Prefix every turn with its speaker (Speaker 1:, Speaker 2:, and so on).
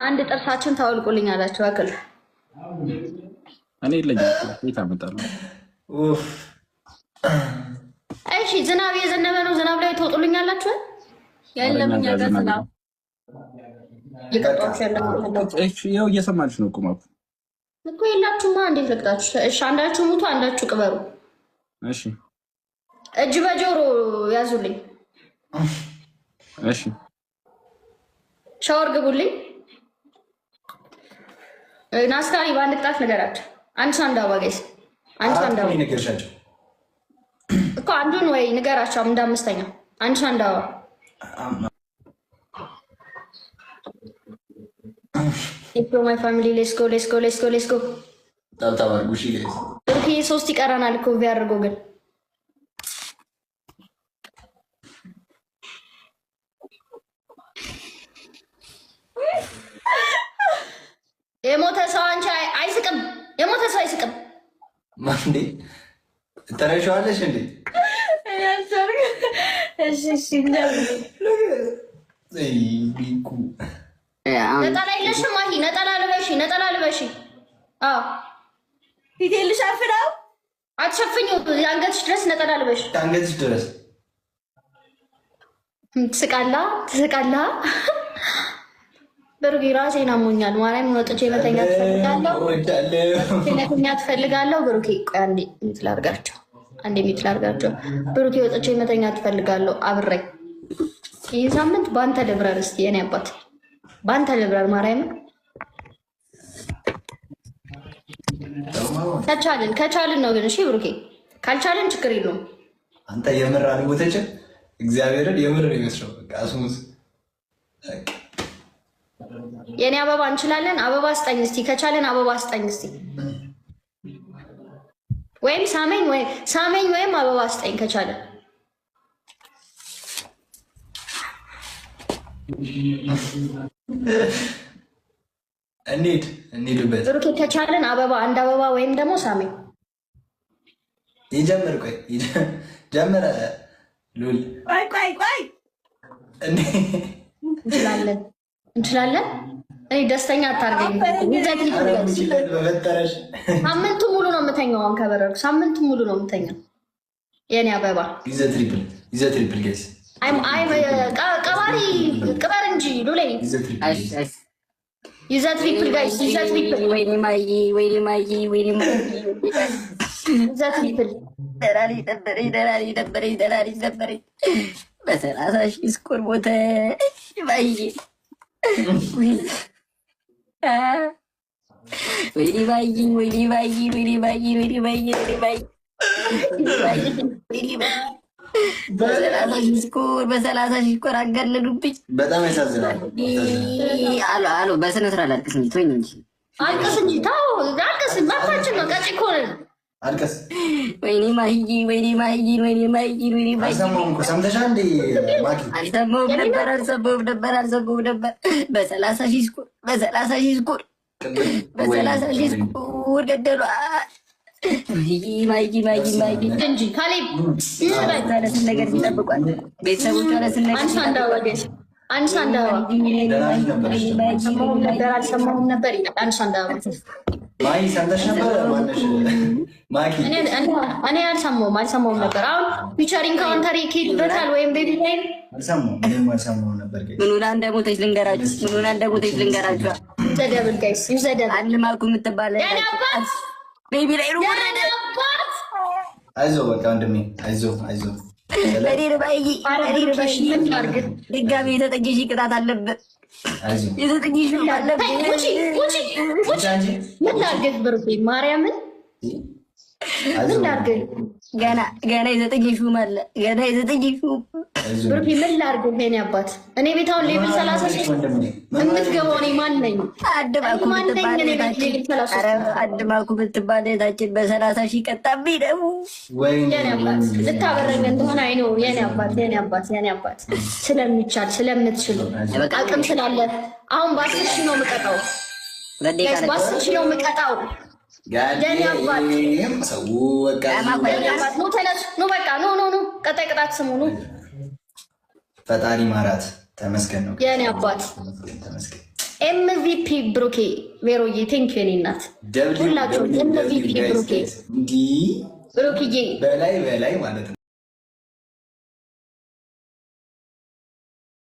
Speaker 1: አንድ ጥርሳችን ታወልቁልኝ አላችሁ። አክል
Speaker 2: እኔ የለኝም። ቤት አመጣለሁ።
Speaker 3: ኡፍ።
Speaker 1: እሺ፣ ዝናብ እየዘነበ ነው። ዝናብ ላይ ትወጡልኝ አላችሁ።
Speaker 4: የለም እኛ ጋር ዝናብ።
Speaker 1: እየቀጧችሁ ያላችሁ
Speaker 2: እሺ፣ ይኸው እየሰማች ነው እኮ ማኩ።
Speaker 1: እኮ የላችሁማ። እንዴት ልቅጣችሁ? እሺ፣ አንዳችሁ ሙቱ፣ አንዳችሁ ቅበሩ።
Speaker 2: እሺ።
Speaker 1: እጅ በጆሮ ያዙልኝ።
Speaker 2: እሺ።
Speaker 1: ሻወር ግቡልኝ። ናስካሪ በአንድ ቅጣት ንገራቸው። አንድ ሰው አንድ አበባ guys፣ አንድ ሰው አንድ
Speaker 3: አራት
Speaker 1: አበባ
Speaker 3: ነው የነገርሻቸው።
Speaker 1: እኮ አንዱን ወይ ንገራቸው። እንደ አምስተኛ አንድ ሰው አንድ አበባ። Let's my family, let's go, let's go, let's go, let's go።
Speaker 3: Tap tap አድርጉ። እሺ guys።
Speaker 1: ብሩኬ ሶስት ይቀረናል እኮ ቢያደርገው ግን። የሞተ ሰው አንቺ አይስቅም። የሞተ ሰው አይስቅም።
Speaker 3: እንዴ፣ ተረሺዋለሽ እንዴ?
Speaker 4: እኔ አልቻልኩም። እሺ እሺ እንደምን
Speaker 3: ቢኩ።
Speaker 1: ነጠላ የለሽም ማሂ? ነጠላ ልበሺ፣ ነጠላ ልበሺ። አዎ።
Speaker 4: ፊቴን ልሸፍነው?
Speaker 1: አትሸፍኙ። አንገትሽ ድረስ ነጠላ ልበሽ።
Speaker 3: አንገትሽ ድረስ።
Speaker 1: ትስቃላ፣ ትስቃላ። ብሩኬ ራሴን አሞኛል። ማርያም ወጥቼ መተኛት እፈልጋለሁ።
Speaker 3: እወዳለሁ።
Speaker 1: መተኛት እፈልጋለሁ። ብሩኬ ቆይ አንዴ mute ላድርጋቸው። አንዴ mute ላድርጋቸው። ብሩኬ ወጥቼ መተኛት እፈልጋለሁ። አብረኝ ይህ ሳምንት በአንተ ልብረር እስኪ የኔ አባት፣ በአንተ ልብረር። ማርያምን ከቻልን ከቻልን ነው ግን። እሺ ብሩኬ፣ ካልቻልን ችግር የለውም።
Speaker 3: አንተ የምር አልሞተችም። እግዚአብሔርን የምር ነው ይመስለው። በቃ አስሙት። በቃ።
Speaker 1: የኔ አበባ እንችላለን። አበባ ስጠኝ እስቲ፣ ከቻልን አበባ ስጠኝ እስቲ፣ ወይም ሳመኝ፣ ወይ ሳመኝ ወይም አበባ ስጠኝ ከቻለን።
Speaker 3: እንሂድ እንሂድበት።
Speaker 1: ብሩኬ ከቻልን አበባ፣ አንድ አበባ ወይም ደግሞ ሳመኝ።
Speaker 3: ይጀምር። ቆይ ጀመረ ሉል።
Speaker 4: ቆይ ቆይ ቆይ።
Speaker 3: እንዴ።
Speaker 1: እንችላለን፣ እንችላለን። እኔ ደስተኛ አታርገኝ።
Speaker 3: ኧረ እንችላለን በፈጠረሽ።
Speaker 1: ሳምንቱ ሙሉ ነው የምተኛው። አሁን ከበረርኩ ሳምንቱ ሙሉ ነው የምተኛው። የኔ አበባ።
Speaker 3: Use the triple, use the triple, guys.
Speaker 1: አይ ቀባሪ ቅበር እንጂ ሉሌ።
Speaker 3: Use the triple.
Speaker 1: Use the triple, guys, use the triple.
Speaker 5: ወይኔ ማዬ፣ ወይኔ ማዬ፣ ወይኔ ማዬ።
Speaker 1: Use the triple.
Speaker 5: ደህና ልጅ ነበረኝ፣ ደህና ልጅ ነበረኝ፣ ደህና ልጅ ነበረኝ። በ30,000 score ሞተ ማዬ። ወይኔ ማዬ፣ ወይኔ ማዬ፣ ወይኔ ማዬ፣ ወይኔ ማዬ፣ ወይኔ ማዬ፣ ወይኔ ማዬ። በ30,000 score፣ በ30,000 score አጋለሉብኝ።
Speaker 3: በጣም ያሳዝናል።
Speaker 5: አሉ አሉ በስነ ስርዓት አልቅስ እንጂ፣ ተወኝ እንጂ።
Speaker 1: አልቅስ እንጂ ተው፣ አልቅስ። መብታችን ነው። ቀጪ እኮ ነን።
Speaker 3: አልቀስ።
Speaker 5: ወይኔ ማሂ፣ ወይኔ ማሂ፣ ወይኔ ማሂ፣ ወይኔ ማሂ።
Speaker 3: አልሰማሁም እኮ፣ ሰምተሻል እንዴ ማኪ?
Speaker 5: አልሰማሁም ነበር፣ አልሰማሁም ነበር፣ አልሰማሁም ነበር። በ30,000 score፣ በ30,000 score፣ በ30,000 score ገደሉ። ማሂ፣ ማሂ፣ ማሂ።
Speaker 1: እንጂ ካሌብ
Speaker 5: ለስንት ነገር ይጠብቋል ቤተሰቦቿ፣ ለስንት ነገር።
Speaker 1: አንድ አንድ አበባ guys፣ አንድ አንድ አበባ።
Speaker 3: ደህና ልጅ ነበረች።
Speaker 1: አልሰማሁም ነበር፣ አልሰማሁም ነበር ይላል። አንድ አንድ አበባ።
Speaker 3: ማሂ ሰምተሽ ነበር? ማነሽ ማኪ?
Speaker 1: እኔ አልሰማሁም፣ አልሰማሁም ነበር። አሁን featuring counter ይኬድበታል ወይም ቤቢ ላይ።
Speaker 3: አልሰማሁም፣ እኔም አልሰማሁም ነበር guys።
Speaker 5: ምን ሆና እንደሞተች ልንገራችሁ። ምን ሆና እንደሞተች ልንገራችሁ።
Speaker 1: Use the double, guys, use the double.
Speaker 5: አንድ ማልኩ የምትባለ
Speaker 1: የኔ አባት።
Speaker 5: ቤቢ ላይ ነው
Speaker 1: የኔ
Speaker 5: ወረደ።
Speaker 1: አባት።
Speaker 3: አይዞ በቃ ወንድሜ፣ አይዞ አይዞ።
Speaker 5: እኔ ነው ባይ፣ እኔ ነው ባይ።
Speaker 1: ምን ላድርግ?
Speaker 5: ድጋሚ የተጠየሽ ቅጣት አለብን።
Speaker 3: አይዞ።
Speaker 5: የተጠየሽ አለብን።
Speaker 1: ውጪ ውጪ ውጪ።
Speaker 3: እንጂ።
Speaker 1: ምን ላድርግህ ብሩኬ? ማርያምን
Speaker 3: አይዞ።
Speaker 1: ምን ላድርግህ?
Speaker 5: ገና ገና የዘጠኝ ሹም አለ። ገና የ9 ሹም።
Speaker 3: አይዞ።
Speaker 1: ብሩኬ ምን ላድርግህ? የኔ አባት፣ እኔ ቤት አሁን level 33 የምትገባው እኔ ማን ነኝ?
Speaker 5: አድማኩ
Speaker 1: ማን ነኝ?
Speaker 5: የምትባል
Speaker 1: እኔ ቤት level 33።
Speaker 5: ኧረ አድማኩ የምትባል እህታችን በ30,000 ቀጣብኝ ደግሞ።
Speaker 3: ወይኔ።
Speaker 1: የኔ አባት ልታበረኝ እንደሆነ አይ ነው። የኔ አባት፣ የኔ አባት፣ የኔ አባት፣ ስለሚቻል፣ ስለምትችሉ፣ አቅም ስላለ አሁን በ10,000 ነው የምቀጣው።
Speaker 5: ሁለት ደቂቃ
Speaker 1: Guys፣
Speaker 5: ነው።
Speaker 1: በ10,000 ነው የምቀጣው። የኔ አባት።
Speaker 3: ጋዴም ሰው በቃ።
Speaker 1: የኔ አባት፣ ኑ ተነሱ፣ ኑ በቃ፣ ኑ ኑ ኑ። ቀጣይ ቅጣት ስሙ፣ ኑ።
Speaker 3: ፈጣሪ ማራት፣ ተመስገን ነው።
Speaker 1: የኔ አባት።
Speaker 3: ተመስገን ተመስገን።
Speaker 1: MVP ብሩኬ፣ ቬሮዬ thank you የኔ እናት።
Speaker 3: W
Speaker 1: ሁላችሁም
Speaker 3: W
Speaker 1: MVP
Speaker 3: W
Speaker 1: ብሩኬ
Speaker 3: እንዲህ
Speaker 1: ብሩክዬ
Speaker 3: በላይ በላይ ማለት ነው።